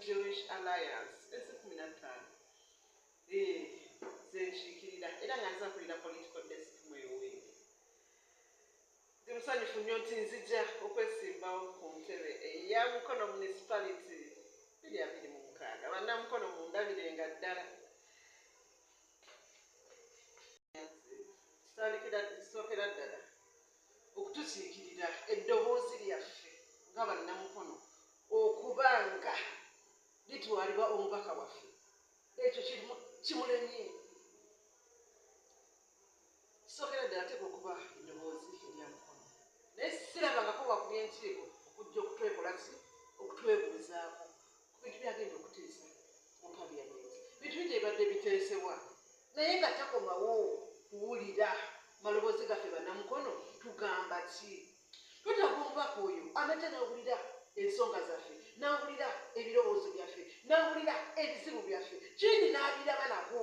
Jewish Alliance, ensi 15 zenkiikirira era nga nze akulira political desk mweyo. Ndi musanyufu nnyo nti nzija okwesimbawo ku ntebe eya Mukono Municipality 2026. Bannamukono, mundabirenga ddala. Kitandikira, kisookera ddala okutukiikirira, eddoboozi lyaffe nga bannamukono okuba nga litwalibwa omubaka waffe, ekyo kimulemye. Kisookera ddala teeka okuba eddoboozi erya Mukono, naye sirabangako wakubya enkiiko okujja okutwekola ki, okutwebuuzaako ku bintu byagenda okuteesa mu Parliament. Bintu bingi ebibadde biteesebwa naye nga takomawo kuwulira maloboozi gaffe. Bannamukono, tugamba ki? Twetaaga omubaka oyo anajja n'awulira ensonga zaffe, n'awulira ebirowoozo byaffe, n'awulira ebizibu byaffe, kindi n'abiraba nako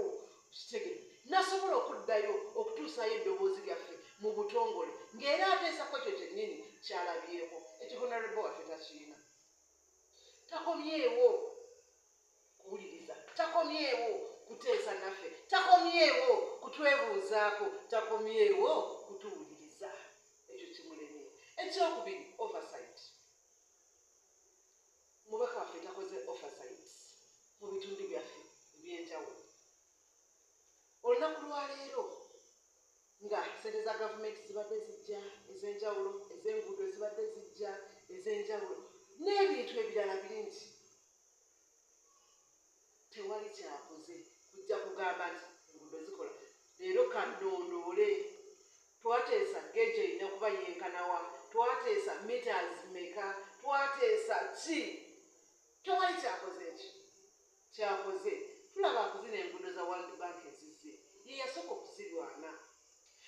kitegere, nasobola okuddayo okutuusaayo eddoboozi lyaffe mu butongole ng'era ateesako ekyo kyennyini kyalabyeko. Ekyo honorable waffe takiina. Takomyewo kuwuliriza, takomyewo kuteesa naffe, takomyewo kutwebuuzaako, takomyewo kutuwuliriza. Ekyo kimulemye. Ekyokubiri, oversight. Mubaka waffe takoze oversight mu bitundu byaffe ebyenjawulo. Olunaku lwaleero nga sente za gavumenti zibadde zijja ez'enjawulo, ez'enguudo zibadde zijja ez'enjawulo n'ebintu ebirala bingi, tewali kyakoze kujja kugamba nti enguudo zikola leero, kanondoole twateesa gauge erina kuba yenkanawa, twateesa meters meka, twateesa ki. Tewali kyakoze. Ekyo kyakoze, tulaba akuzina enguudo za World Bank ezizze, ye yasooka okuzirwana,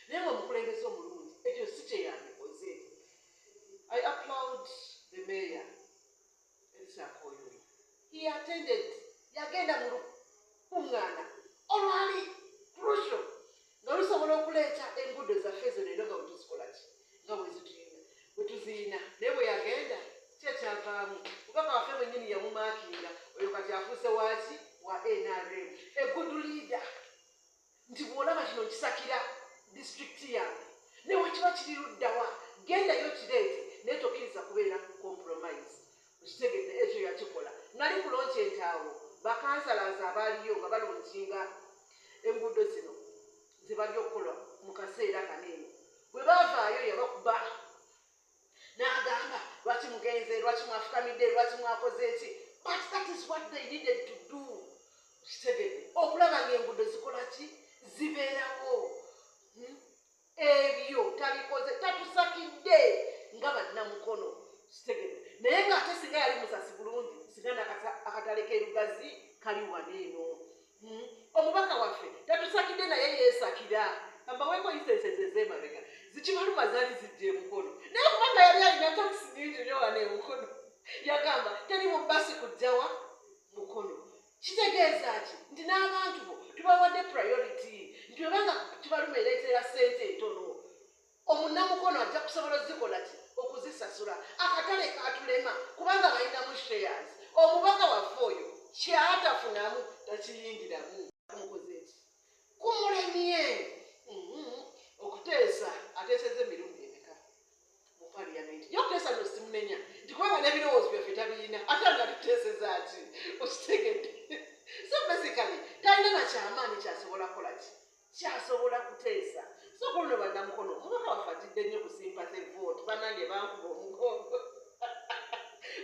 naye nga omukulembeze omulungi ekyo si kyeyandikoze. I applaud the mayor Erisa Koyoyo. He attended, yagenda mu lukuŋŋaana olwali crucial nga lusobola okuleeta enguudo zaffe ezo leero nga bwetuzikola ki, nga bwe tuziina. Naye bwe yagenda, ki ekyavaamu? Mubaka waffe mwennyini yamumaakinga oyo kati afuuse waaki, wa NRM. A good leader nti bw'olaba kino nkisakira disitulikiti yange, ne wekiba kiri luddawa, gendayo kireete, naye tokkiriza kubeera compromise. Okitegedde? Ekyo yakikola. Nali ku launch entaawo, bakansalazi abaaliyo nga balaunchinga enguudo zino zebali okukola mu kaseera kaneeno, bwe baavaayo yabakuba n'agamba, "Lwaki mugenze? Lwaki mwafukamidde? Lwaki mwakoze eki?" But that is what they needed to do. Kitegedde? Okulaba ng'enguudo zikola ki, zibeerawo. Ebyo tabikoze, tatusakidde nga bannamukono. Kitegedde? Naye ng'ate singa yali musasi bulungi, singa akatale k'erugazi kali wano eno. Omubaka waffe tatusakidde, naye yeesakira. Ambaweeko instances ez'emabega zikibaluma, zaali zijja emukono, naye kubanga yali alina takisi nyingi nnyo wano emukono, yagamba teri mu basi kujjawa Mukono. Kitegeeza ki? Nti n'abantu bo tubawadde priority, nti obanga kibaluma ereetera ssente entono, omunnamukono ajja kusobola ozikola ki, okuzisasula. Akatale katulema kubanga balinamu shares. Omubaka waffe oyo kyatafunamu takiyingiramu. Mukoze eki kumulemye. Okuteesa, ateeseza emirundi emeka mu Parliament? Ye okuteesa no simunenya, nti kubanga n'ebirowoozo byaffe tabirina, ate nga tuteeseza ki? Okitegedde? So basically talina nakyamaanyi kyasobola kukola ki, kyasobola kuteesa. So kuluno bannamukono, omubaka waffe atidde nnyo ku sympathy vote. Bannange bankuba omugongo,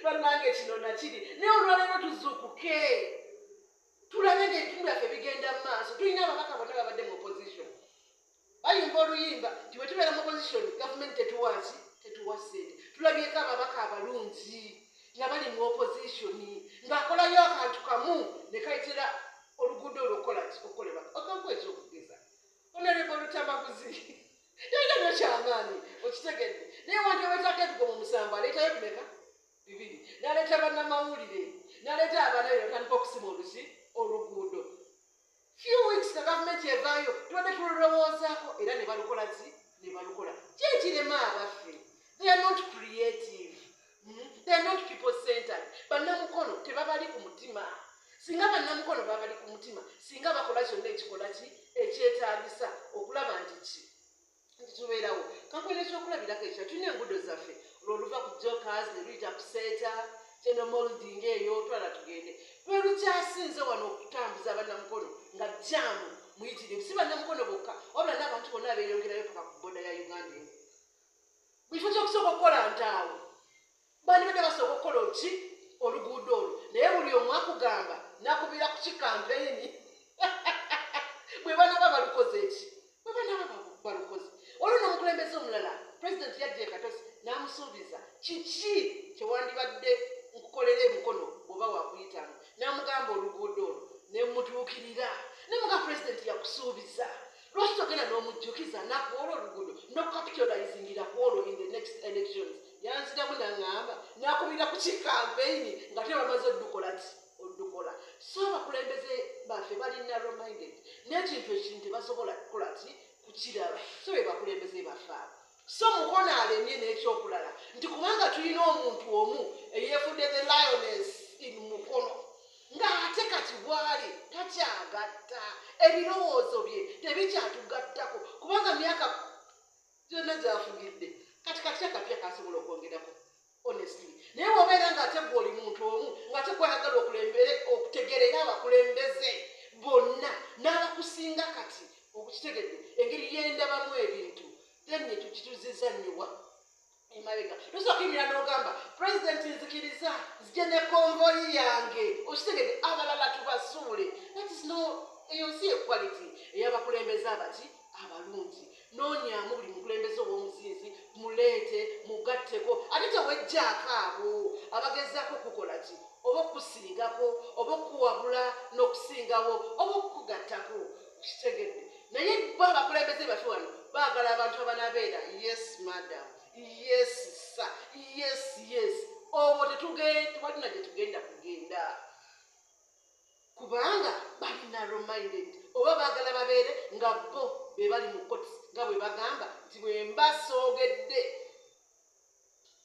bannange kino nakiri, naye olwaleero tuzuukuke, tulabe ngaebitundu byaffe bigenda mu maaso. Tulina ababaka bonna babadde mu opposition, bayimba oluyimba nti bwe tubeera mu opposition gavumenti tetuwa ki, tetuwa ssente. Tulabyeko ababaka abalungi nga bali mu opposition ng'akolayo akantu kamu ne kayitira oluguudo olwo okukola ki, okukolebwa. Okanku ekyokugeza, Honorable Lutamaguzi talina nyo kyamaanyi, okitegedde? Naye wanti owetaaga ebigomo 7, aleetayo bimeka? Bibiri. N'aleeta bannamawulire, n'aleeta abaana be, batandika okusima oluki, oluguudo. Few weeks nga gavumenti evaayo, tubadde tululowoozaako, era ne balukola ki, ne balukola. Ki ekirema abaffe? They are not creative. They are not people centered. Bannamukono tebabali ku mutima. Singa bannamukono babali ku mutima, singa bakola kyonna ekikola ki ekyetaagisa okulaba nti ki nti tubeerawo. Kankwera ekyokulabirako ekira, tulina enguudo zaffe, olwo oluva ku Jokers ne luyita ku Seeta, General Molding eyo, twala tugende, lwe lukyasinze wano okutambuza bannamukono nga jam muyitirivu. Si bannamukono bokka, wabula n'abantu bonna abeeyongerayo paka ku border ya Uganda eno. Mu kifo ky'okusooka okukola ntaawo, bandibadde basooka okukola ki? Oluguudo olwo. Naye buli omu akugamba nakubira ku kikampeyini bwe banaba balukoze eki, bwe banaba balukoze. Olwo n'omukulembeze omulala, pulezidenti yajja e Katosi n'amusuubiza kiki kyewandibadde nkukolera emukono bw'oba wakuyitamu, n'amugamba oluguudo olwo. Nemutuukirira nemuga, "Pulezidenti yakusuubiza, lwaki togenda n'omujjukiza nakuwola oluguudo nokukapitalizingira ku olwo in the next elections?" Yanziramu naŋŋamba nakubira ku kikampeyini nga tebamaze oddukola ki, oddukola. So abakulembeze baffe bali narrow minded n'ekintu ekintu tebasobola kukola ki, kukiraba. So be bakulembeze baffe abo. So Mukono alemye. N'ekyokulala nti kubanga tulina omuntu omu eyeefudde the lioness in Mukono, ng'ate kati bwali takyagatta, ebirowoozo bye tebikyatugattako, kubanga myaka gyonna gyafugidde kati kati akapya kasobola okwongerako honestly. Naye bw'obeera ng'ate gwe oli muntu omu ng'ate gwayagala okulembere okutegerera abakulembeze bonna n'abakusinga, kati okukitegedde engeri yendabamu ebintu, then ekyo kituziza nnyowa emabega. Tosobola kuyimirira n'ogamba, "Pulezidenti, nzikiriza nzije ne convoy yange," okitegedde, abalala tubasuule. That is no, eyo si equality ey'abakulembeze abaki abalungi. Noonyamu buli mukulembeze ow'omuzinzi, muleete mugatteko, ate tewejjaako abo abagezaako okukola ki, oba okusingako, oba okuwabula n'okusingawo, oba okukugattako, kitegedde. Naye bo abakulembeze baffe wano baagala abantu abanabeera, "Yes madam, yes sir, yes, yes." Obwo tetwalina gye tugenda kugenda, kubanga bali narrow minded, oba baagala babeere nga bo be bali mu koti, nga bwe bagamba nti bwe mba soogedde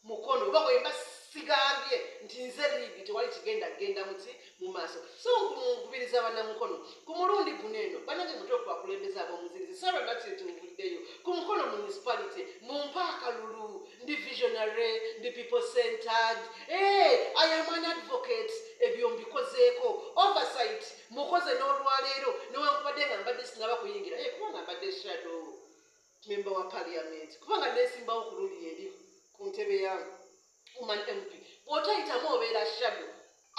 mukono oba bwe mba sigambye nti nze lead, tewali kigenda kugenda muki mu maaso. So nkubiriza bannamukono ku mulundi guno eno, bannange, mutwe ku bakulembeze ab'omuzirizi saro nakintunvuddeyo ku Mukono Municipality, mumpe akalulu. Ndi visionary, ndi people centered. Hey, I am an advocate. Ebyo mbikozeeko oversight, mukoze n'olwaleero newankubadde nga mbadde sinaba kuyingira. Hey, kubanga mbadde shadow member wa parliament, kubanga nesimbawo ku luli eri ku ntebe ya woman MP, bw'otayitamu obeera shadow.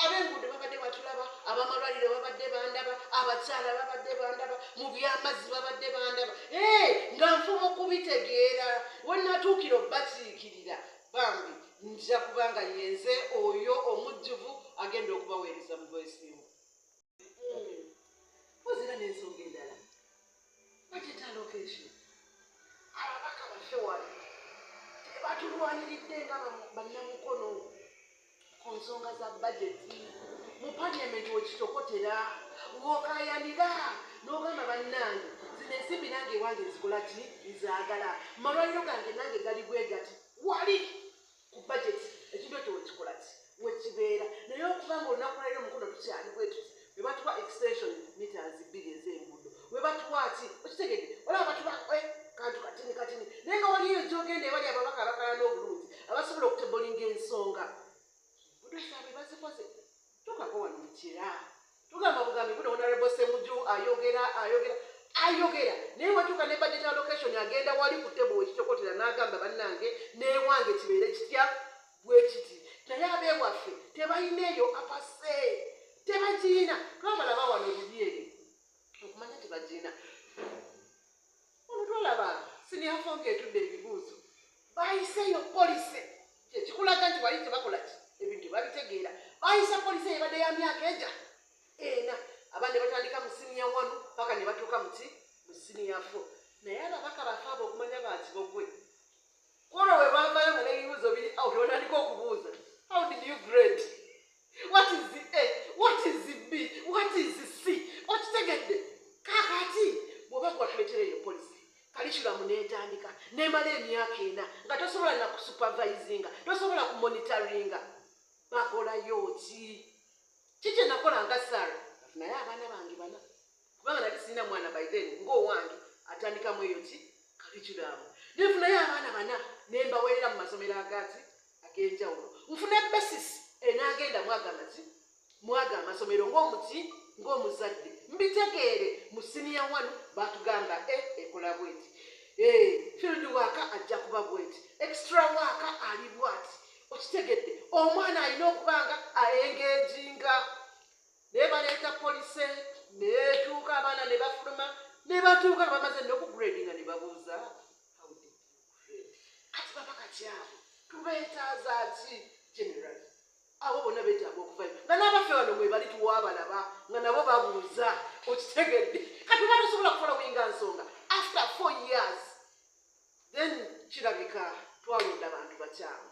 Ab'enguudo babadde batulaba, abamalwaliro babadde bandaba, abakyala babadde bandaba, mu byamazzi babadde bandaba. Nga nfuba okubitegeera, wenatuukira obbakiikirira, bambi nja kubanga yenze oyo omujjuvu agenda okubaweereza mu bwesiimu. Ozira n'ensonga endala, budget allocation. Ababaka baffe wano tebatulwaniridde nga bannamukono ku nsonga za bajeti. Mu paliamenti wekitokotera, wokayanira n'ogamba, "Bannange, zino ensimbi nange ewange nzikola ki, nzaagala, malwaliro gange nange gali bwe gati." Wali ku bajeti ekintu ekyo wekikola ki, wekibeera. Naye okubanga olunaku lwaliro omukono tukyali bwe tuti, bwe batuwa extension meters 2 ez'enguudo, bwe batuwa ki, okitegedde, olaba batuwa kantu katini katini, naye nga waliyo gyogenda ewali ababaka abakayana obulungi abasobola okutablinga ensonga, enguudo zaabwe bazikoze. Tukako wano mukira tugamba bugambi buno, Honorable Semuju ayogera, ayogera, ayogera, naye watuuka ne budget allocation, agenda wali ku table wekitokotera n'agamba, "Bannange, newange kibeere kitya bwe kiti." Naye abeewaffe tebalina eyo apase, tebagiina. Twabalaba wano luli eri okumanya tebagiina. Ono twalaba senior four ng'etudde ebibuuzo, bayiseeyo policy, kyekikulaga nti wali tebakola ki, ebintu tebabitegeera. Bayisa policy ebadde ya myaka eja 4, abaana ne batandika mu senior one paka ne batuuka muki, mu senior four. Naye ababaka bafe abo okumanya bakibogwe, kwolwo bwe bavayo nga n'ebibuuzo biri out, batandika okubuuza, "How did you grade? What is the A? What is the B? What is the C?" Okitegedde? Kakati bw'oba gwatuleetera eyo policy, curriculum N'etandika nemala emyaka 4 nga tosobola nakusupervisinga, tosobola kumonitoringa bakolayo ki. Kiki nakola nga Sara, naye abaana bange bana, kubanga nali sirina mwana by then ng'owange atandikamu eyo ki curriculum. Nenfunayo abaana bana nembaweerera mu masomero agati ag'enjawulo, nfune basis enaagenda mwaga amaki mwaga amasomero ng'omuki ng'omuzadde mbitegeere. Mu senior one batugamba e ekola bweti, field work ajja kuba bweti, extra work ali bwati. Okitegedde? Omwana alina okuba nga aengaginga, naye baleeta policy netuuka abaana ne bafuluma ne batuuka nga bamaze n'okugradinga ne babuuza, "How did you grade?" Kati baba kati abo tubeetaaza ki? Generally abo bonna beetaaga okuvayo nga n'abaffe wano mwe bali tuwaabalaba nga nabo babuuza. Okitegedde? Kati oba tosobola kufollowinga nsonga after 4 years, then kirabika twalonda bantu bakyamu.